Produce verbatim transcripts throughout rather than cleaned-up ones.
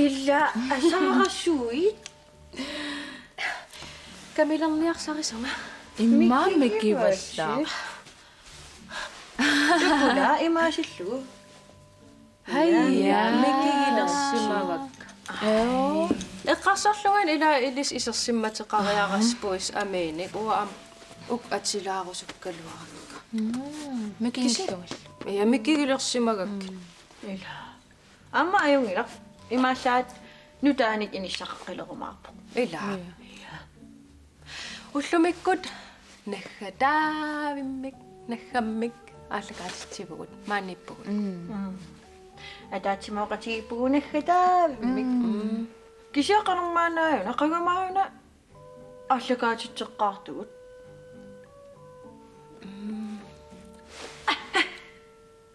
Ila, asarassuit. Kamilerniarsarisunga. Immaqa mikigivassi. Mikigivassi. Tukula imaasillugu. Haija. Mikigilersimavakka. Joo. Eqqarsarlunga ila ilissi isersimmateqariaraspuis amiinik uanga aamma uku atilaarusukkaluarakku. Mm, mikigillugit. Kisi-, ja, mikigilersimagakkit. Mm. Ila. Aamma ajunngilaq. Imaallaat nutaanik inissaqaqqilerumaarpoq. Ila. Ja. Ja. Ullumikkut naggataavimmik, naggammik aallakaatitsivugut, maaniippugut. Mm. Mm. Ataatsimooqatigiippugut naggataavimmik. Mm. Mm. Kisianni qanormaannaajuna, qangamaajuna aallakaatitseqqaartugut. Mm.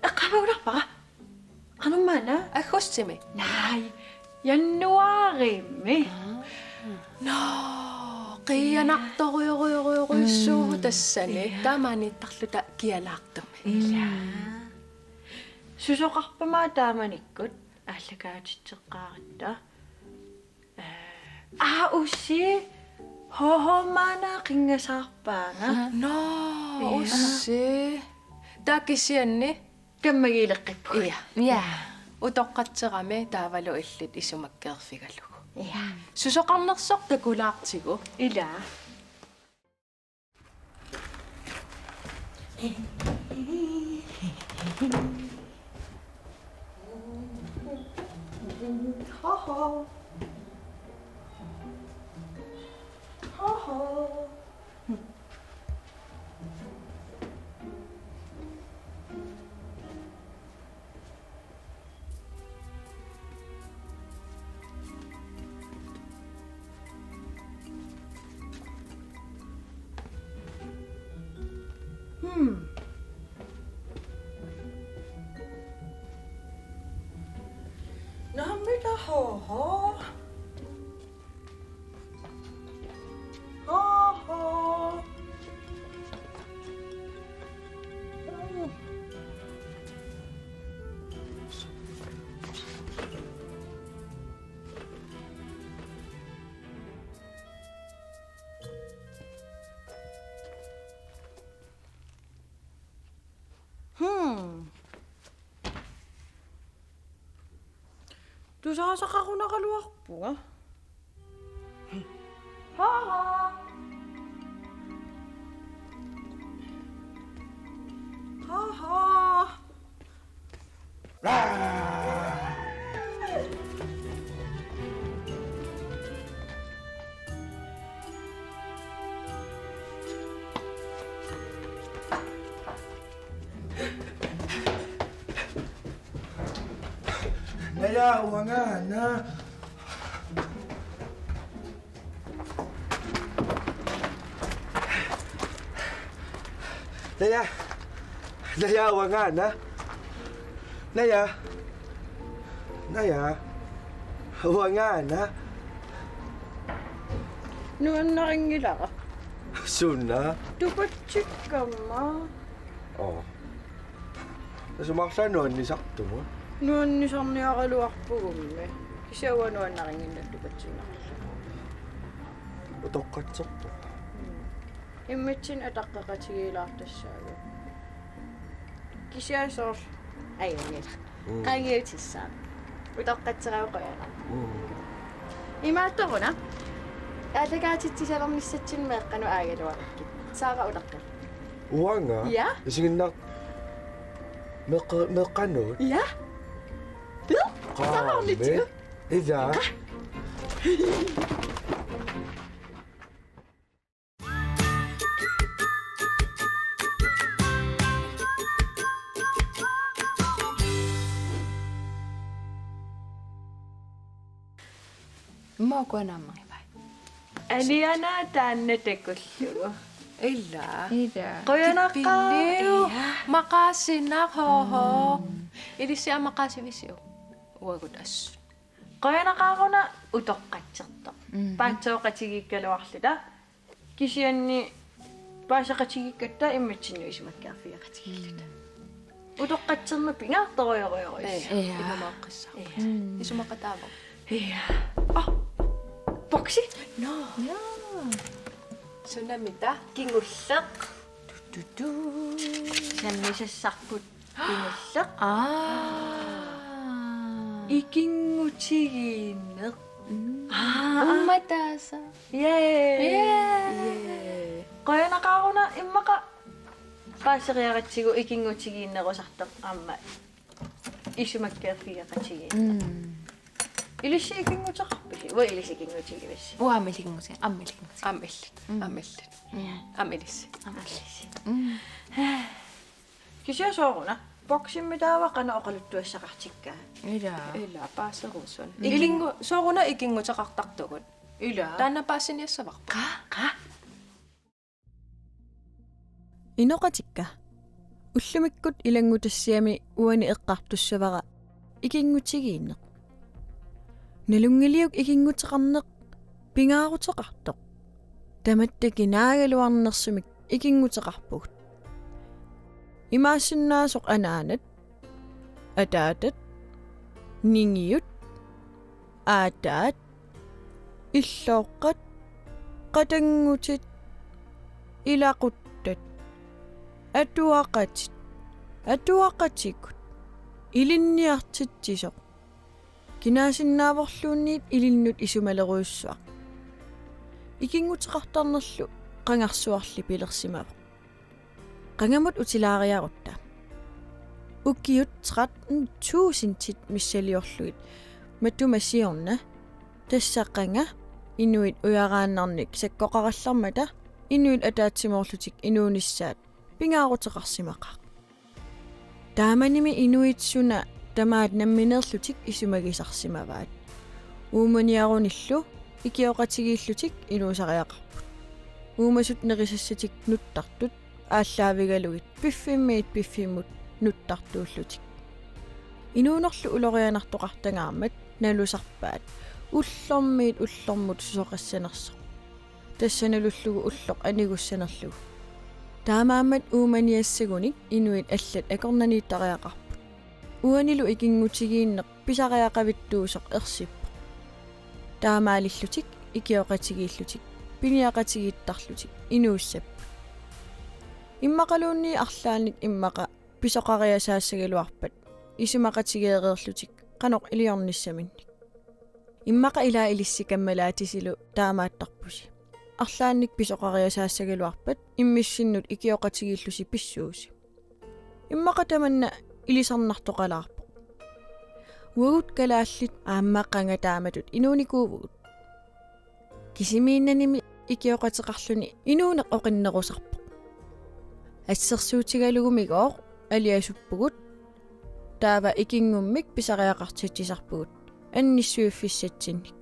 Eqqaamagunarpara. Qanormaanna? Aggustimi. Naaj, januaarimi. Aa. Nå, qiianartorujorujorujussuuvoq. Mm. Tassani. Ja. Taamaaniittarluta kialaartumi. Ja. Susoqarpa aamma taamanikkut aallakaatitseqqaaratta? Aa, ussi. H H maanna qinngasaarpaanga. Nå, ja, ussi. Taava kisianni kammagiileqqippugut. Ja. Ja. Utoqqatserami taavalu illit isumakkeerfigalugu. Ja. Susoqarnersoq takulaartigu. Ila. Hmm. Naammi taava? Ho, ho. Ho, ho. Hmm. Tusaasaqarunaraluarpunga. Ha ha. Ha ha. Naja, uangaana. Naja. Naja, uangaana. Naja. Naja. Uangaana. Nuannarinngilara. Suna. Tupatsikkama. Oo. Tassa aamma nuannisartunga. Nuannisarniaraluarpugummi. Kisianni uanga nuannarinnginnakku tupatsinnarlugu. Utoqqatserpunga. Mm. Immitsinnut ataqqeqatigiilaartassaagut. Kisianni soorlu ajunngilaq. Mm. Qaangiutissaaq. Utoqqatserami qujanaq. Mm. Imaattoruna. Aallakaatitsisalernissatsinnut meeqqanut aagaluarakkit. Saara utaqqi. Uanga? Ja? Isiginnaar-, meeqqa-, meeqqanut? Ja? Ila? Qaami. Saara ornitsigu? Ila. Qa- Maukuanaamma ivai. Aliana taanna takullugu. Ila. Ila. Qujanaqaaq. Tippilliu. Ila. Maqaasinaq, ho, ho. Mm. Ilissi aamma maqaasivisiuk? Uagut assut. Qujanaqaaq una utoqqatsertoq. Mm. Paatsooqatigiikkaluarluta. Kisianni paaseqatigiikkatta immitsinnut isumakkeerfigeqatigiilluta. Mm. Utoqqatserneq pingaartorujorujorujussuuvoq. Ee, ja. Ilumoorpassuuvoq. Ja. Mm. Isumaqataavoq. Ja. Åh, boksi? Nå. Ja. Sunamita? Kingulleq. Du, du, du. Sammisassarput kingulleq. Aa. Ikinngutigiinneq. Mm. Aa. Uumataasa. Yay. Yeah. Yay. Qujanaqaaq una immaqa paaseriaratsigu ikinngutigiinnerusartoq aamma isumakkeerfigeqatigiinneq. Mm. Ilissi ikinnguteqarpisi? Uanga ilissi ikinngutigivassi. Uanga aamma ikinnguti-, aamma ikinnguti-. Aamma illit. Mm. Aamma illit. Ja. Aamma ilissi. Aamma ilissi. Mm. Kisianni sooruna boksimmi taava qanoq oqaluttuassaqartikkaat? Ila. Ila, paaserusunnik. Mm. Ikinngu-, sooruna ikinnguteqartartugut. Ila. Taanna paasiniassavarput. Qaa, qaa. Inoqatikka. Ullumikkut ilanngutassiami uani eqqartussavara ikinngutigiinneq. Nalunngiliuk ikinnguteqarneq pingaaruteqartoq? Tamatta kinaagaluarnersumik ikinnguteqarpugut. Imaassinnaavoq anaanat, ataatat, ningiut, aataat, illooqqat, qatanngutit, ilaquttat, atuaqatit, atuaqatigut, ilinniartitsisoq. Kinaassinnaavorluunniit ilinnut isumalerujussuaq. Ikinnguteqartarnerlu qangarsuarli pilersimavoq. Qangamut utilaariarutta. Ukiut tretten tusindit missiliorlugit matuma siorna, tassa qanga inuit ujaraannarnik sakkoqarallarmata inuit ataatsimoorlutik inuunissaat pingaaruteqarsimaqaaq. Taamanimi inuit suna tamaat nammineerlutik isumagisarsimavaat. Uumaniarunillu ikioqatigiillutik inuusariaqarput. Uumasut nerisassatik nuttartut aallaavigalugit piffimmiit piffimmut nuttartuullutik. Inuunerlu ulorianartoqartangaarmat nalusarpaat ullormiit ullormut susoqassanersoq. Tassa nalullugu ulloq anigussanerlugu. Taamaammat uumaniassagunik inuit allat akornanniittariaqarput. Uanilu ikinngutigiinneq pisariaqavittuusoq ersippoq. Taamaalillutik, ikioqatigiillutik, piniaqatigiittarlutik inuussapput. Immaqaluunniit arlaannik immaqa pisoqariasaassagaluarpat isumaqatigeereerlutik qanoq iliornissaminnik. Immaqa ilaa ilissi kammalaatisilu taamaattarpusi. Arlaannik pisoqariasaassagaluarpat immissinnut ikioqatigiillusi pissuusi. Immaqa tamanna ilisarnartoqalaarpoq. Uagut kalaallit aamma qanga taamatut inuunikuuvugut. Kisimiinnanimi ikioqateqarluni inuuneq oqinnerusarpoq. Assersuutigalugumigooq aliasuppugut, taava ikinngummik pisariaqartitsisarpugut annissuiffissatsinnik.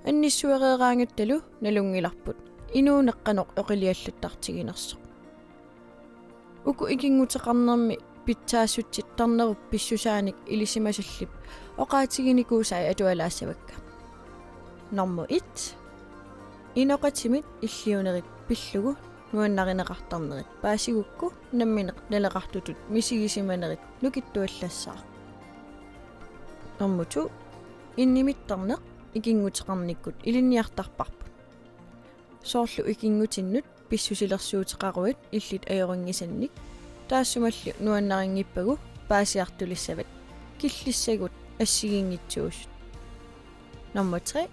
Annissuereeraangattalu nalunngilarput inuuneq qanoq oqiliallattartiginersoq. Uku ikinnguteqarnermi pitsaassutsit tarnerup pissusaanik ilisimasallip oqaatiginikuusai atualaassavakka. Nummer et. Inoqatimit illiunerit pillugu nuannarineqartarnerit paasigukku nammineq naleqartutut misigisimanerit nukittuallassaaq. Nummer to. Innimittarneq ikinnguteqarnikkut ilinniartarparput. Soorlu ikinngutinnut pissusilersuuteqaruit illit ajorinngisannik, taassumalu nuannarinngippakka paasiartulissavat killissagut assigiinngitsuusut. Nummer tre.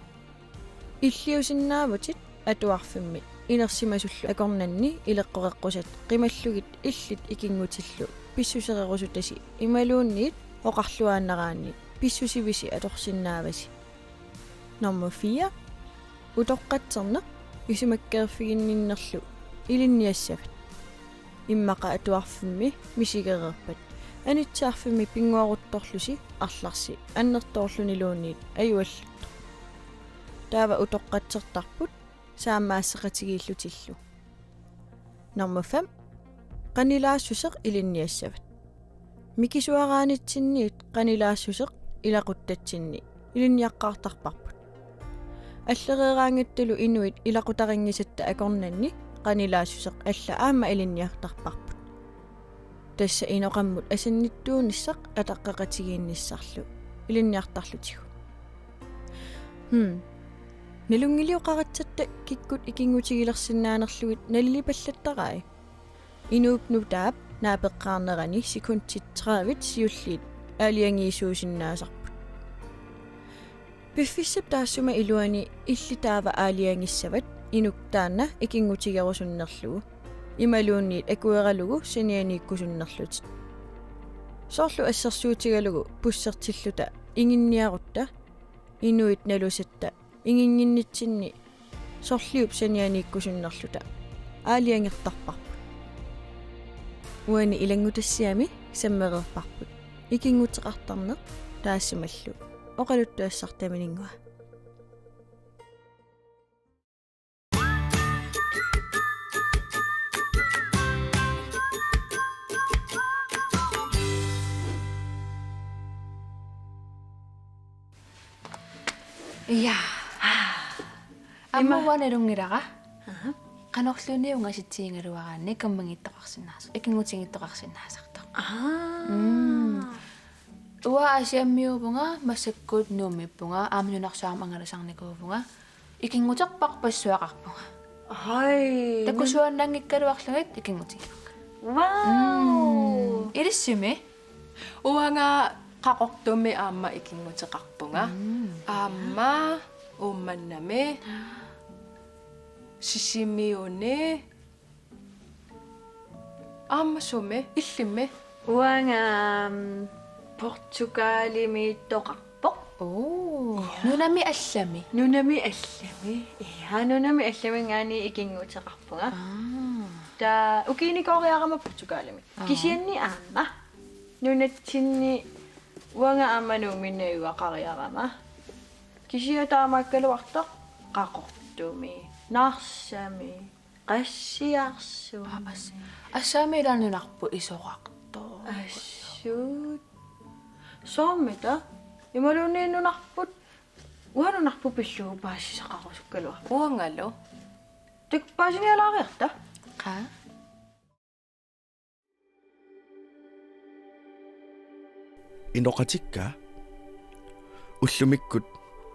Illiusinnaavutit atuarfimmi inersimasullu akornanni ileqqoreqqusat qimallugit illit ikinngutillu pissusererusutasi imaluunniit oqarluaannaraanni pissusivisi atorsinnaavasi. Nummer fire. Utoqqatserneq isumakkeerfiginninnerlu ilinniassavat. Immaqa atuarfimmi misigereerpat anitsiarfimmi pinnguaruttorlusi arlarsi annertoorluniluunniit ajualluttoq. Taava utoqqatsertarput saammaasseqatigiillutillu. Nummer fem. Qanilaassuseq ilinniassavat. Mikisuaraanitsinniit qanilaassuseq ilaquttatsinni ilinniaqqaartarparput. Allereeraangattalu inuit ilaqutarinngisatta akornanni qanilaassuseq alla aamma ilinniartarparput. Tassa inoqammut asannittuunissaq ataqqeqatigiinnissarlu ilinniartarlutigu. Hmm. Nalunngilioqaratsatta kikkut ikinngutigilersinnaanerlugit nalilipallattarai. Inuup nutaap naapeqqaarnerani sekundit tredive siulliit aalajangiisuusinnaasarput. Piffissap taassuma iluani illit taava aalajangissavat inuk taanna ikinngutigerusunnerlugu. Imaluunniit akueralugu sanianiikkusunnerlutit. Soorlu assersuutigalugu pussertilluta inginniarutta inuit nalusatta inginnginnitsinni sorliup sanianiikkusunnerluta aalajangertarparput. Uani ilanngutassiami sammereerparput. Ikinnguteqartarneq taassumalu oqaluttuassartaminingua. Ja. Aamma ima uanga nalunngilara. Aha. Qanorluunniit ungasitsigigaluaraanni kammanngittoqarsinnaasoq, ikinngutigiittoqarsinnaasartoq. Aa. Mm. Uanga Aasiammiuuvunga, massakkut Nuummiippunga, aamma nunarsuarmi angalasarnikuuvunga. Ikinnguterpassuaqarpunga. Hai. Takusuannanngikkaluarlugit ikinngutigivakka. Wow. Mm. Ilissimi? Uanga Qaqortumi aamma ikinnguteqarpunga. Mm. Aamma Uummannami. Sisimiuni. Aamma sumi? Illimmi? Uanga, mm, Portugalimiittoqarpoq. Oo. Ja. Nunami allami? Nunami allami. Ja, nunami allaminngaanniit ikinnguteqarpunga. Aa. Taava ukiinikooriarama Portugalimi. Aa. Kisianni aamma nunatsinni uanga aamma Nuummi najugaqariarama. Kisianni taamaakkaluartoq Qaqortumi, Narsami, Qassiarsumi. Aa, as-, Assami ila nunarput isorartoq. Assut. Soormita? Imaluunniit nunarput, uanga nunarput pillugu paasisaqarusukkaluarpoq. Uangalu. Takuuk paasinialaariarta? Qaa. Inoqatikka, ullumikkut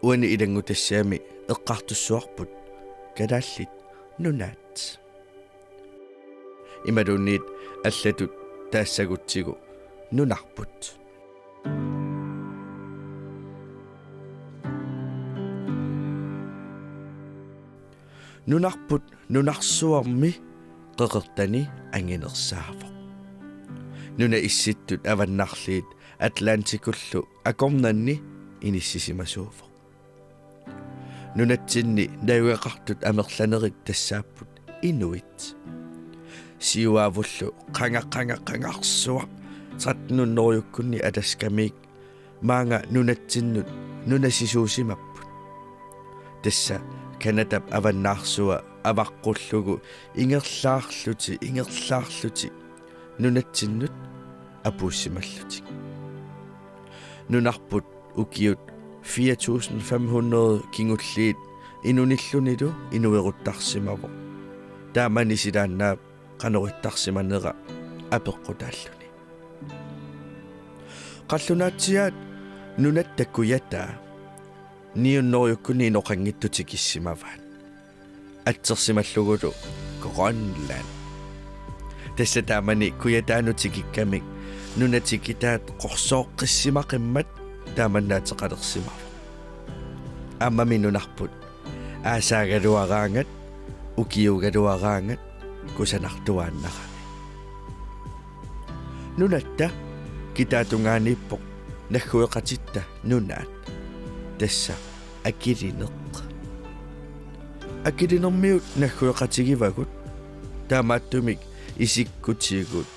uani ilanngutassiami eqqartussuarput Kalaallit Nunaat. Imaluunniit allatut taassagutsigu nunarput. Nunarput nunarsuarmi qeqertani anginersaavoq. Nunap issittut avannarliit Atlantikullu akornanni inissisimasuuvoq. Nunatsinni najugaqartut amerlanerit tassaapput inuit. Siuaavullu qanga, qanga, qangarsuaq tretten hundredekkunni Alaskamiit maanga nunatsinnut nunasisuusimapput. Tassa Canadap avannaarsua avaqqullugu ingerlaarlutik, ingerlaarlutik nunatsinnut apuussimallutik. Nunarput ukiut fire tusind fem hundrede kingulliit inunillunilu inueruttarsimavoq. Taamani silaannaap qanoq ittarsimanera apeqqutaalluni. Qallunaatsiaat nunatta kujataa ni hundredekkunni inoqanngitsut tikissimavaat. Atsersimallugulu Grønland. Tassa taamani kujataanut tikikkamik nunat tikitaat qorsooqqissimaqimmat taamannaateqalersimavoq. Aammami nunarput aasaagaluaraangat, ukiuugaluaraangat kusanartuaannarami. Nunatta kitaatungaaniippoq naggueqatitta nunaat, tassa Akilineq. Akilinermiut naggueqatigivagut, taamaattumik isikkutigut,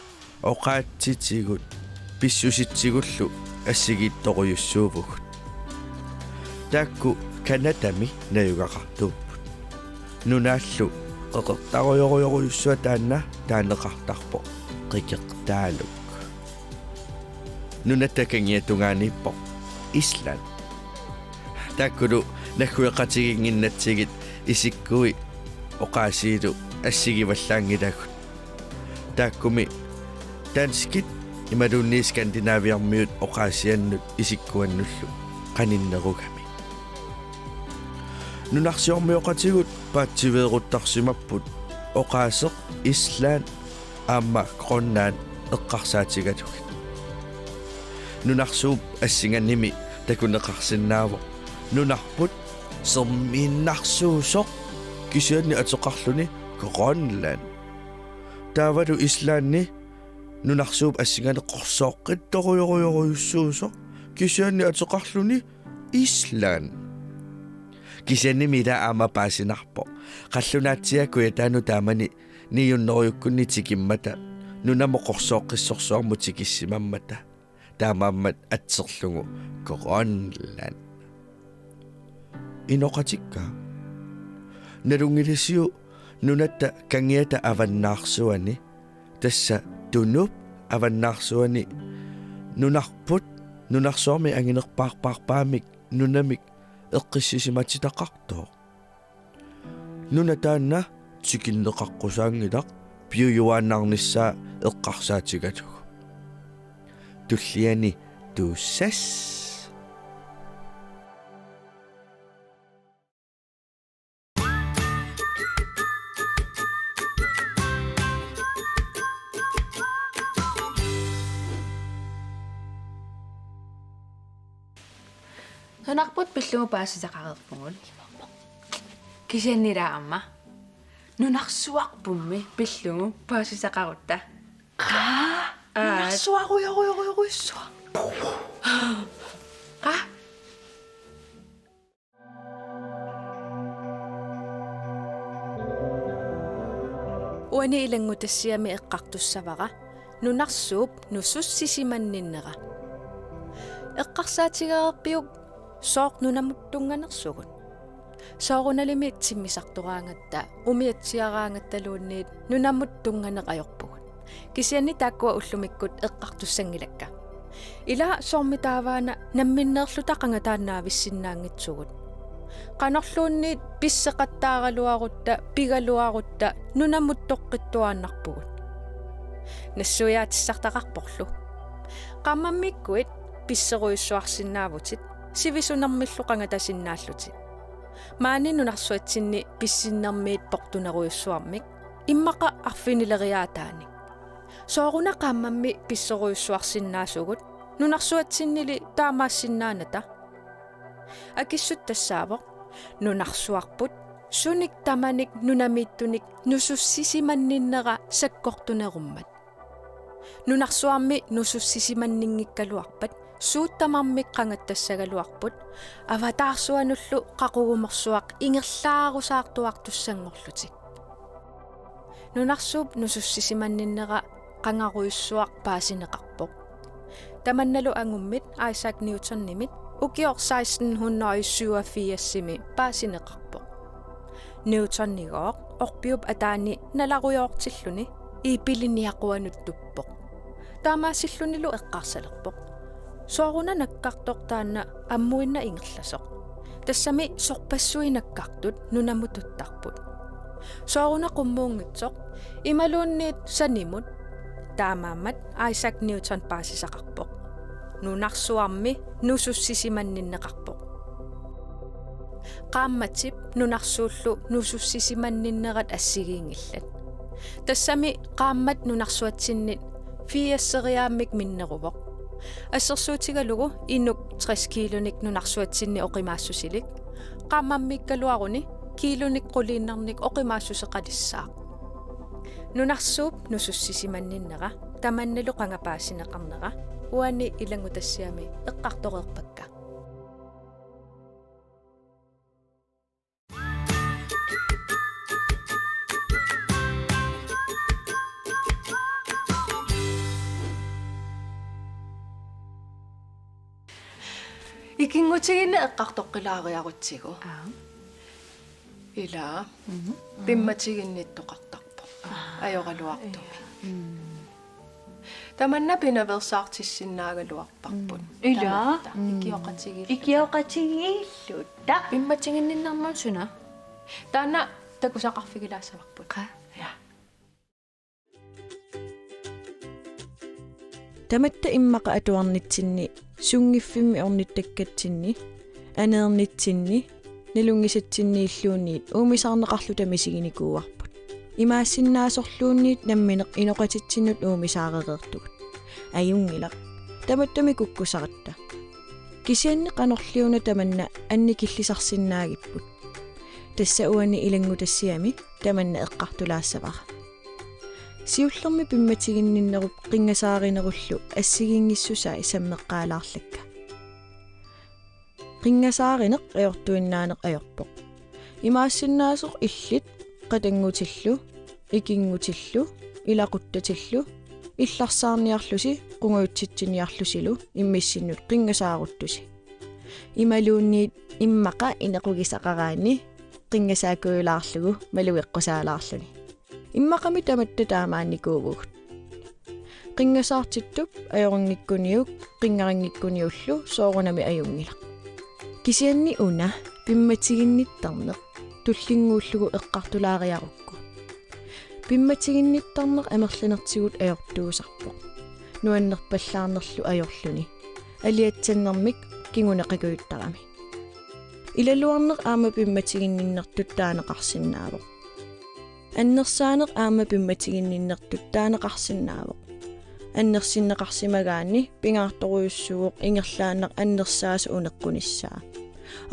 oqaatsitigut, pissusitsigullu assigiittorujussuuvugut. Taakku Canadami najugaqartuupput. Nunaallu qeqertarujorujorujussuaq taanna taaneqartarpoq Qeqertaaluk. Nunatta kangiatungaaniippoq Island. Taakkulu naggueqatiginnginnatsigit isikkui oqaasiilu assigivallaanngilagut. Taakkumi danskit imaluunniit skandinaviarmiut oqaasiannut isikkuannullu qaninnerugami. Nunarsuarmioqatigut paatsiveeruttarsimapput oqaaseq Island aamma Grønland eqqarsaatigalugit. Nunarsuup assinganimi takuneqarsinnaavoq nunarput sermiinnarsuusoq kisianni atoqarluni Grønland. Taavalu Islandi nunarsuup assinganeqorsooqqittorujorujorujussuusoq kisianni atoqarluni Island. Kisiannimi ila aamma paasinarpoq. Qallunaatsiaat Kujataanut taamani nijunnerujukkunni tikimmata nunamut qorsooqqissorsuarmut tikissimammata. Taamaammat atserlugu Grønland. Inoqatikka. Nalunngilisiuk nunatta kangiata avannaarsuani, tassa Tunup avannaarsuani nunarput nunarsuarmi anginerpaarpaarpaamik nunamik eqqissisimatittaqartoq. Nuna taanna tikinneqaqqusaanngilaq piujuaannarnissaa eqqarsaatigalugu. Tulliani tuussas. Nunarput pillugu paasisaqareerpugut. Kisianni ila aamma nunarsuarpummi pillugu paasisaqarutta. Aa. Nunarsuarujorujorujussuaq. Aa. Uani ilanngutassiami eqqartussavara nunarsuup nusussisimanninnera. Eqqarsaatigereerpiuk sooq nunamut tunnganersugut? Soorunalimi timmisartoraangatta, umiatsiaraangattaluunniit nunamut tunnganeq ajorpugut. Kisianni taakkua ullumikkut eqqartussanngilakka. Ila soormi taavaana namminneerluta qangataannaavissinnaanngitsugut. Qanorluunniit pisseqattaaraluarutta, pigaluarutta nunamut toqqittuaannarpugut. Nassuiaatissartaqarporlu. Qaammammikkuit pisserujussuarsinnaavutit, sivisunermillu qangatasinnaallutit. Maani nunarsuatsinni pissinnermiit portunerujussuarmik, immaqa arfinileriaataanik. Sooruna qaammammi pisserujussuarsinnaasugut nunarsuatsinnili taamaassinnaanata? Akissut tassaavoq nunarsuarput sunik tamanik nunamiittunik nusussisimanninnera sakkortunerummat. Nunarsuarmi nusussisimanninngikkaluarpat suut tamarmik qangattassagaluarput, avataarsuanullu qaqugumorsuaq ingerlaarusaartuartussanngorlutik. Nunarsuup nusussisimanninnera qangarujussuaq paasineqarpoq. Tamannalu angummit Isaac Newtonimit ukioq seksten hundrede syvogfirsimi paasineqarpoq. Newtonigooq orpiup ataani nalarujoortilluni iipiliniaquanut tuppoq. Taamaasillunilu eqqarsalerpoq: Sooruna nakkartoq taanna ammuinnaq ingerlasoq? Tassami sorpassuit nakkartut nunamut tuttarput. Sooruna qummuunngitsoq imaluunniit sanimut? Taamaammat Isaac Newton paasisaqarpoq: Nunarsuarmi nusussisimanninneqarpoq. Qaammatip nunarsuullu nusussisimanninnerat assigiinngillat. Tassami qaammat nunarsuatsinnit firseriaammik minneruvoq. Assersuutigalugu inuk tres kiilunik nunarsuatsinni oqimaassusilik, qaammammiikkaluaruni kiilunik quliinnarnik oqimaassuseqalissaaq. Nunarsuup nusussisimanninnera tamannalu qanga paasineqarnera uani ilanngutassiami eqqartoreerpakka. Ikinngutigiinneq eqqartoqqilaariarutsigu. Aa. Ila. Mhm. Pimmatiginnittoqartarpoq. Aa. Ajoraluartumik. Mm. Tamanna pinaveersaartissinnaagaluarparput. Mm. Ila. Tamatta. Mm. Ikioqatigiilluta. Ikioqatigiilluta. Pimmatiginninnermut suna? Taanna takusaqarfigilaassavarput. Qa? Ja. Tamatta immaqa atuarnitsinni, sunngiffimmi ornittakkatsinni, aneernitsinni, nalunngisatsinniilluunniit uumisaarneqarluta misiginikuuarput. Imaassinnaasorluunniit nammineq inoqatitsinnut uumisaarereertugut. Ajunngilaq. Tamattumi kukkusaratta. Kisianni qanorliuna tamanna annikillisarsinnaagipput. Tassa uani ilanngutassiami tamanna eqqartulaassavara. Siullermik pimmatiginninnerup qinngasaarinerullu assigiinngissusai sammeqqaalaarlakka. Qinngasaarineq ajortuinnaaneq ajorpoq. Imaassinnaasoq illit qatanngutillu, ikinngutillu, ilaquttatillu, illarsaarniarlusi qungujutsitsiniarlusilu immissinnut qinngasaaruttusi. Imaluunniit immaqa inequgisaqaraanni qinngasaakkujulaarlugu malugeqqusaalaarluni. Immaqami tamatta taamaannikuuvugut. Qinngasaartittup ajorinngikkunniuk qinngarinngikkunniullu soorunami ajunngilaq. Kisianni una pimmatiginnittarneq tullinnguullugu eqqartulaariarukku. Pimmatiginnittarneq amerlanertigut ajortuusarpoq. Nuannerpallaarnerlu ajorluni. Aliatsannermik kinguneqakujuttarami. Ilaluarneq aamma pimmatiginninnertut taaneqarsinnaavoq. Annersaaneq aamma pimmatiginninnertut taaneqarsinnaavoq. Annersinneqarsimagaanni pingaartorujussuuvoq ingerlaannaq annersaasoq uneqqunissaa.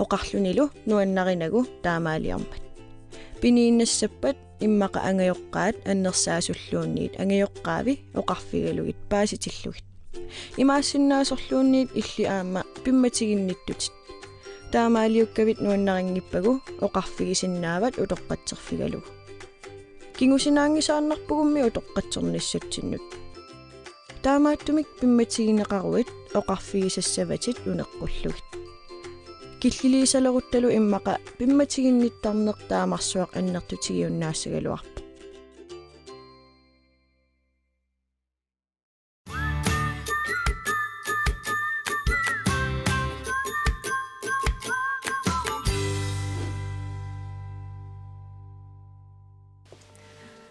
Oqarlunilu nuannarinagu taamaaliormat. Piniinnassappat immaqa angajoqqaat annersaasulluunniit angajoqqaavi oqarfigalugit paasitillugit. Imaassinnaasorluunniit illit aamma pimmatiginnittutit. Taamaaliukkavit nuannarinngippagu oqarfigisinnaavat utoqqatserfigalugu. Kingusinaanngisaannarpugummi utoqqatsernissatsinnut. Taamaattumik pimmatigineqaruit oqarfigisassavatit uneqqullugit. Killiliisaleruttalu immaqa pimmatiginnittarneq taamarsuaq annertutigiunnaassagaluarpoq.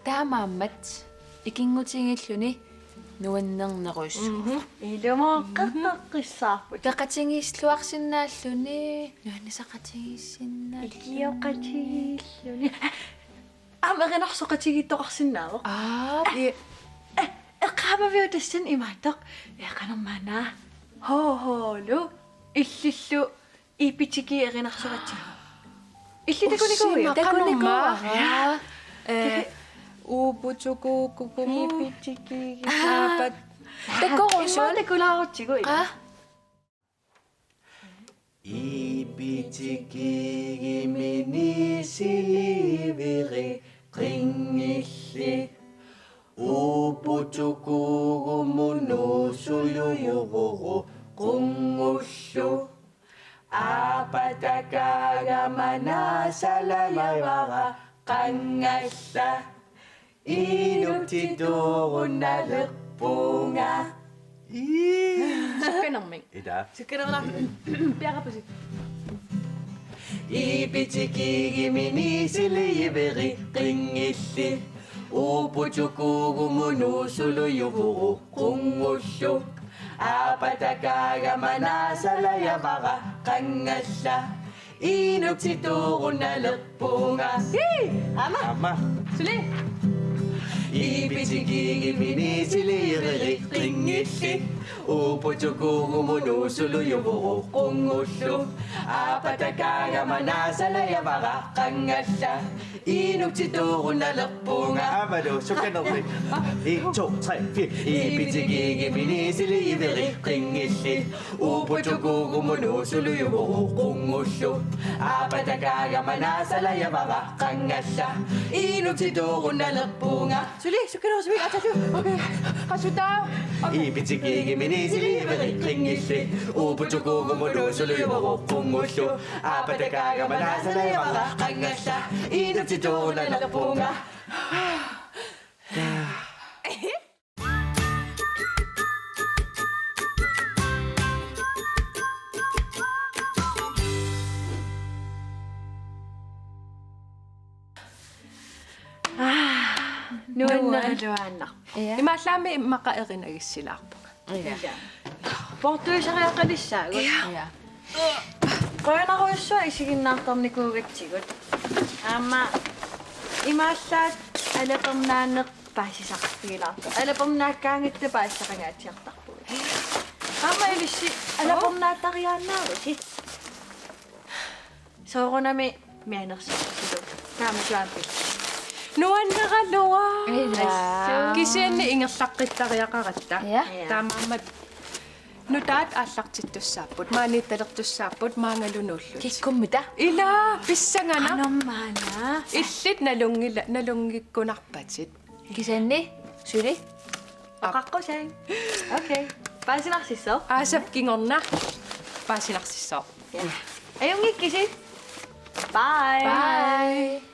Taamaammat ikinngutigiilluni nuannernerujussuuvoq. Mhm. Ilumooqqeqqissaarput. Peqatigiilluarsinnaalluni, nuannisaqatigiissinnaalluni. Ilioqatigiilluni. Aamma erinarsoqatigiittoqarsinnaavoq. Aa, i- Eqqaamaviuk tassani imaattoq? Ee, qanormaana. Ho, holu. Illillu. Ipitiki erinarsoqatigiit. Illit takunikuuiuk? Ussima, takunikuuara. Qanormaa. Ja. Ee, uuputukuukukumu. Ipitiki. Aapat. Takorusuaq. Immaqa takulaarutsigu. Aa. Ipitikiigimini siliveri qinngilli. Uuputukuugumu nuusulujuvoru qunngullu. Aapatakaagama naasalajavara qanngalla. Inuktituurunnalerpunga. Ii. Sukkanermik. Ida. Sukkanerla. Piarapasi. Ipitikiigimini siliveri qinngilli. Uuputukuugumu nuusulujuvoru qunngullu. Aapatakaagama naasalajavara qanngalla. Inuktituurunnalerpunga. Ii! Aamma. Aamma. Suli. Ipitikiigimini siliveri qinngilli. Uuputukuugumu nuusulujuvoru qunngullu. Aapatakaagama naasalajavara qanngalla. Inuktituurunnalerpunga. Aammalu, sukkanermik. En, to, tre, fire. Ipitikiigimini siliveri qinngilli. Uuputukuugumu nuusulujuvoru qunngullu. Aapatakaagama naasalajavara qanngalla. Inuktituurunnalerpunga. Suli, sukkanerusumik atattu. Okay. Qasutaa. Okay. Ipitikiigimini siliveri qinngilli. Uuputukuugumu nuusulujuvoru qunngullu. Aapatakaagama naasalajavara qanngalla. Inuktituurunnalerpunga. Aa, nuanneruaannaq. Ja. Imaallaammi immaqa erinagissilaarpunga. Ja. Poortuisariaqalissaagut. Ja. Ja. Qujanarujussuaq isiginnaartarnikuugatsigut. Aamma imaallaat alapernaaneq paasisaqarfigilaartoq. Alapernaakkaangatta paasisaqangaatsiartarpugut. Aamma ilissi alapernaattariaannaavusi. Soorunami mianersorsilu. Taama suaappi. Nuanneraluaq. Ilaa. Assut. Kisianni ingerlaqqittariaqaratta. Ja. Ja. Taamaammat nutaat aallartittussaapput, maaniittalertussaapput, maangalu nuullutik. Kikkummita? Ilaa, pissanganaq. Qanormaana. Illit nalunngila-, nalunngikkunarpatit. Kisianni suli? Ap- Oqaqqusaaq. Okay. Paasinarsissaaq. Aasap kingorna. Paasinarsissaaq. Ja. Ajunngikkisi. Bye. Bye.